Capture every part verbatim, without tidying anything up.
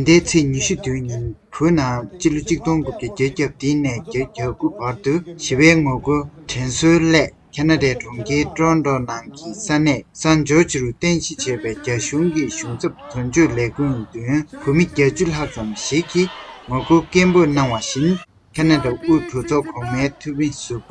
འདིའི་ཚེས་ཉི་ཤུ་དྲུག་ཉིན་བོད་ནང་སྤྱི་ལོ་གཅིག་སྟོང་དགུ་བརྒྱ་བརྒྱད་ཅུ་གྱ་བདུན་ནས་བརྒྱད་ཅུ་གྱ་དགུ་བར་དུ་ཞི་བའི་ངོ་རྒོལ་དྲན་གསོའི་སླད་ཁ་ན་ཌའི་གྲོང་ཁྱེར་ཊོ་རོན་ཊོ་ནང་གི་ས་གནས་སན་ཇོར་ཇི་རུ་རྟེན་གཞི་བྱས་པའི་རྒྱ་གཞུང་གི་གཞུང་ཚབ་དོན་གཅོད་ལས་ཁུངས་མདུན་བོད་མི་བརྒྱད་ཅུ་ལྷག་ཙམ་ཞིག་གིས་ངོ་རྒོལ་སྐད་འབོད་གནང་བ་བཞིན། ཁ་ན་ཌ་དབུས་གྲོས་ཚོགས་གོང་མའི་འཐུས་མི་ཟུར་པ་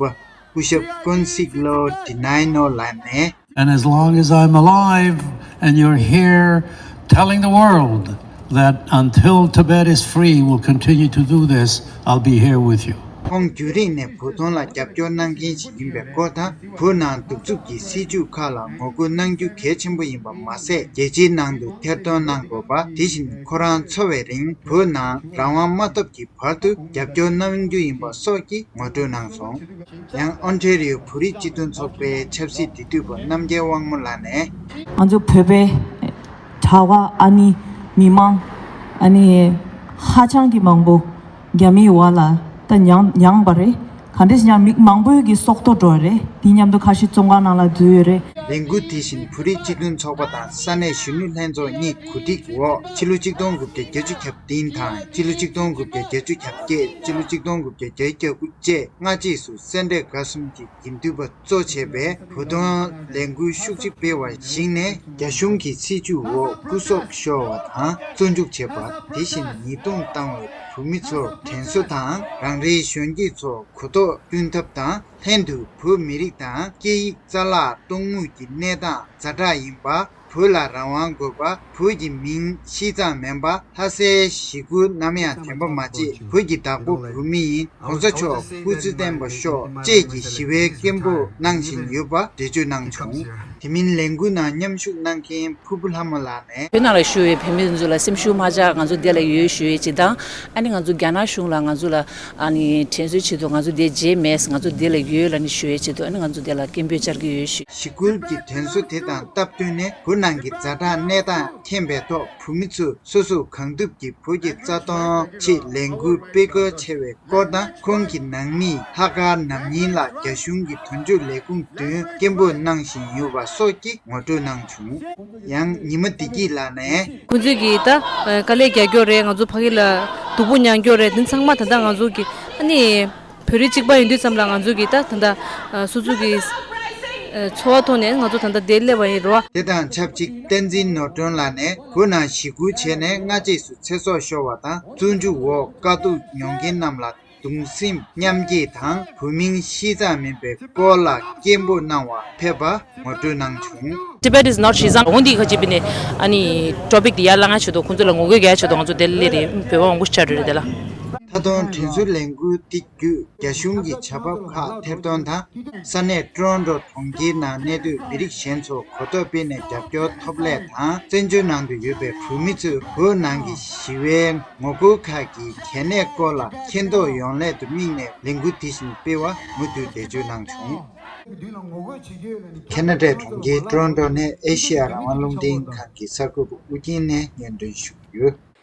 སྐུ་ཞབས་ཀོན་སིག་ལོ་ཌི་ནའི་ནོ་ལགས་ནས། And as long as I'm alive and you're here telling the world that until Tibet is free, we'll continue to do this, I'll be here with you. ཁོང་རྒྱུན་རིང་ནས་བོད་དོན་ལ་རྒྱབ་སྐྱོར་གནང་མཁན་ཞིག་ཡིན་པའི་སྐོར་དང་། བོད་ནང་གདུག་རྩུབ་ཀྱི་སྲིད་བྱུས་ཁག་ལ་ངོ་རྒོལ་གནང་རྒྱུ་གལ་ཆེན་པོ་ཡིན་པ་མ་ཟད། རྒྱལ་སྤྱིའི་ནང་དུ་ཐེར་འདོན་གནང་དགོས་པ། དེ་བཞིན་ཁོ་རང་འཚོ་བའི་རིང་བོད་ནང་རང་དབང་མ་ཐོབ་ཀྱི་བར་དུ་རྒྱབ་སྐྱོར་གནང་རྒྱུ་ཡིན་པ་སོགས་ཀྱི་ངོ་སྤྲོད་གནང་སོང་། ཡང་ཨོན་ཊེ་རི་ཡོ་བོད་རིགས་སྤྱི་མཐུན་ཚོགས་པའི་ཆབ་སྲིད་འབྲེལ་མཐུད་པ་རྣམ་རྒྱལ་དབང་མོ་ལགས་ནས། ང་ཚོ་བོད་པའི་གྲྭ་པ། ཨ་ནི་མི་མང་། ཨ་ནི་ཧ་ཅང་གི་མང་པོ་རྒྱ་མིའི་འོག་ལ་ད་མྱངས་མྱངས་པ་རེད། ག་འདྲ་ཞིག་ཡང་མི་མང་པོའི་གི་སྲོག་ཐོག་འགྲོ་བ་རེད། དེ་མཉམ་དུ་ཁ་ཤས་བཙོན་ཁང་ནང་ལ་འཛུལ་ཡོད་རེད། ལས་འགུལ་དེ་བཞིན་བོད་རིགས་སྤྱི་མཐུན་ཚོགས་པ་དང་ས་གནས་གཞོན་ནུ་ལྷན་ཚོགས་གཉིས་གོ་སྒྲིག་འོག་ཕྱི་ལོ་གཅིག་སྟོང་དགུ་བརྒྱ་བརྒྱད་ཅུ་གྱ་བདུན་དང་ཕྱི་ལོ་གཅིག་སྟོང་དགུ་བརྒྱ་བརྒྱད་ཅུ་གྱ་བརྒྱད། ཕྱི་ལོ་གཅིག་སྟོང་དགུ་བརྒྱ་བརྒྱད་ཅུ་གྱ་དགུ་བཅས་སྔ་རྗེས་སུ་སེ་འབྲས་དགའ་གསུམ་གྱི་དགེ་འདུན་པ་གཙོ་བྱས་པའི་བོད་དོན་ལས་འགུལ་ཤུགས་ཆེ་སྤེལ་བར་གཞིགས་ནས། རྒྱ་གཞུང་གི་སྲིད་བྱུས་འོག་སྐུ་སྲོག་ཤོར་བ་དང་བཙོན་འཇུག་བྱས་པ། དེ་བཞིན་ཉེས་རྡུང་བཏང་བའི་བོད་མི་ཚོར་དྲན་གསོ་དང་། རང་རེའི་གཞོན་སྐྱེས་ཚོར་གོ་རྟོགས་བསྐྲུན་ཐབས་དང་། ལྷན་དུ་བོད་མི་རིགས་དང་སྐད་ཡིག་རྩ་བརླག་གཏོང་མུས་ཀྱི་གནས་སྟངས་ཛ་དྲག་ཡིན་པ། བོད་ལ་རང་དབང་དགོས་པ། བོད་ཀྱི་མིང་ཤི་ཙང་མེན་པ། ལྷ་སའི་ཞི་རྒོལ་ནམ་ཡང་དྲན་པ་མ་བརྗེད། བོད་ཀྱི་བདག་པོ་བོད་མི་ཡིན། ༸གོང་ས་མཆོག་སྐུ་ཚེ་བརྟན་པ་ཤོག་བཅས་ཀྱི་ཞི་བའི་སྐད་འབོད་གནང་བཞིན་ཡོད་པ་འགྲེལ་བརྗོད་གནང་བྱུང་། དེ་མིན་ལས་འགུལ་ནང་མཉམ་ཞུགས་གནང་མཁན་ཕུར་བུ་ལྷ་མོ་ལགས་ནས། བོད་ནང་ལ་བཞུགས་པའི་བོད་མི་ཚོ་ལ་སེམས་ཤུགས་མ་ཆག་ང་ཚོ་འདི་ལ་ཡོད་ཞུ་ཡས་ཅིག་དང་། ཨ་ནི་ང་ཚོ་རྒྱ་ནག་གཞུང་ལ་ང་ཚོ་ལ་ཨ་ནི་དྲན་གསོའི་ཆེད་དུ་ང་ཚོ་འདི་རྗེས་མེད་ང་ཚོ་འདི་ལ་ཡོད་ལ་ནི་ཞུ་ཡས་ཆེད་དུ། ཨ་ནི་ང་ཚོ་འདི་ལ་སྐད་འབོད་བཅར་གྱི་ཡོད་ཞུ། ཞི་རྒོལ་གྱི་དྲན་གསོ་དེ་དང་སྟབས་བསྟུན་ནས་བོད་ནང་གི་ཛ་དྲག་གནས་སྟངས་མཁྱེན་པའི་ཐོག་བོད་མི་ཚོས་སོ་སོ་གང་ཐུབ་ཀྱིས་བོད་ཀྱི་རྩ་དོན་ཆེད་ལས་འགུལ་སྤེལ་དགོས་ཆེ་བའི་སྐོར་དང་། ཁོང་གི་ནང་མིས་ལྷག་དཀར་ནམ་ཉིན་ལ་རྒྱ་གཞུང་གི་དོན་གཅོད་ལས་ཁུངས་མདུན་སྐད་འབོད་གནང་བཞིན་ཡོད་པ་སོགས་ཀྱི་ངོ་སྤྲོད་གནང་བྱུང་། ཡང་ཉི་མ་བདེ་སྐྱིད་ལགས་ནས། ཁོང་ཚོས་ཀྱིས་ད་དཀའ་ལས་རྒྱག་རྒྱུ་རེད། ང་ཚོ་ཕ་གི་ལ་སྡུག་པོ་མྱངས་རྒྱུ་རེད། དེ་ཚང་མ་ད་ལྟ་ང་ཚོ་གི་ཨ་ནི་བོད་རིགས་གཅིག་པ་ཡིན་དུས་ཙམ་ལ་ང་ཚོ་གི་ད་ད་ལྟ་སོ་སོ་གི་འཚོ་བ་ཐོག་ནས་ང་ཚོ་ད་ལྟ་དེ་སླེབས་པ་ཡིན་རོ། དེ་དང་ཆབས་ཅིག་བསྟན་འཛིན་ནོར་སྒྲོན་ལགས་ནས། བོད་ནང་ཞི་རྒོལ་བྱས་ནས་སྔ་རྗེས་སུ་ཚེ་སྲོག་ཤོར་བ་དང་བཙོན་འཇུག་འོག་དཀའ་སྡུག་མྱོང་མཁན་རྣམས་ལ་གདུང་སེམས་མཉམ་སྐྱེད་དང་། བོད་མིང་ཤི་ཙང་མེན་པའི་སྐོར་ལ་སྐད་འབོད་གནང་བར་ཕེབས་པ་ངོ་སྤྲོད་གནང་བྱུང་། Tibet is not ཤི་ཙང་འོང་འདི་ཁ་ཅིག་པི་ནི་ཨ་ནི་ཊོ་པིག་འདི་ཡར་ལངས་ཆེད་དུ་ཁོང་ཚོ་ལ་ངོ་རྒོལ་རྒྱག་ཆེད་དུ་ང་ཚོ་དེ་ལ་སླེབས་རེད། བོད་པ་མང་པོ་ཤར་རེད་དེ་ལ། མཐའ་དོན་དྲན་གསོའི་ལས་འགུལ་འདི་བརྒྱུད་རྒྱ་གཞུང་གི་བྱ་བ་ཁག་ཐེར་འདོན་དང་། ས་གནས་ཀྲོན་ཀྲོ་གྲོང་ཁྱེར་ནང་གནས་སྡོད་མི་རིགས་གཞན་ཚོར་གོ་རྟོགས་སྤེལ་ནས་རྒྱབ་སྐྱོར་ཐོབ་སླད་དང་། བཙན་བྱོལ་ནང་དུ་ཡོད་པའི་བོད་མི་ཚོས་བོད་ནང་གི་ཞི་བའི་ངོ་རྒོལ་ཁག་གི་གལ་གནད་སྐོར་ལ་མཁྱེན་རྟོགས་ཡོང་སླད་དུ་དམིགས་ནས་ལས་འགུལ་དེ་བཞིན་སྤེལ་བ་མུ་མཐུད་འགྲེལ་བརྗོད་གནང་བྱུང་། ཁ་ན་ཌའི་གྲོང་ཁྱེར་ཀྲོན་ཀྲོ་ནས་ཨེ་ཤེ་ཡ་རང་དབང་རླུང་འཕྲིན་ཁང་གི་གསར་འགོད་པ་ཨུ་རྒྱན་ནས་སྙན་སྒྲོན་ཞུས་ཡོད།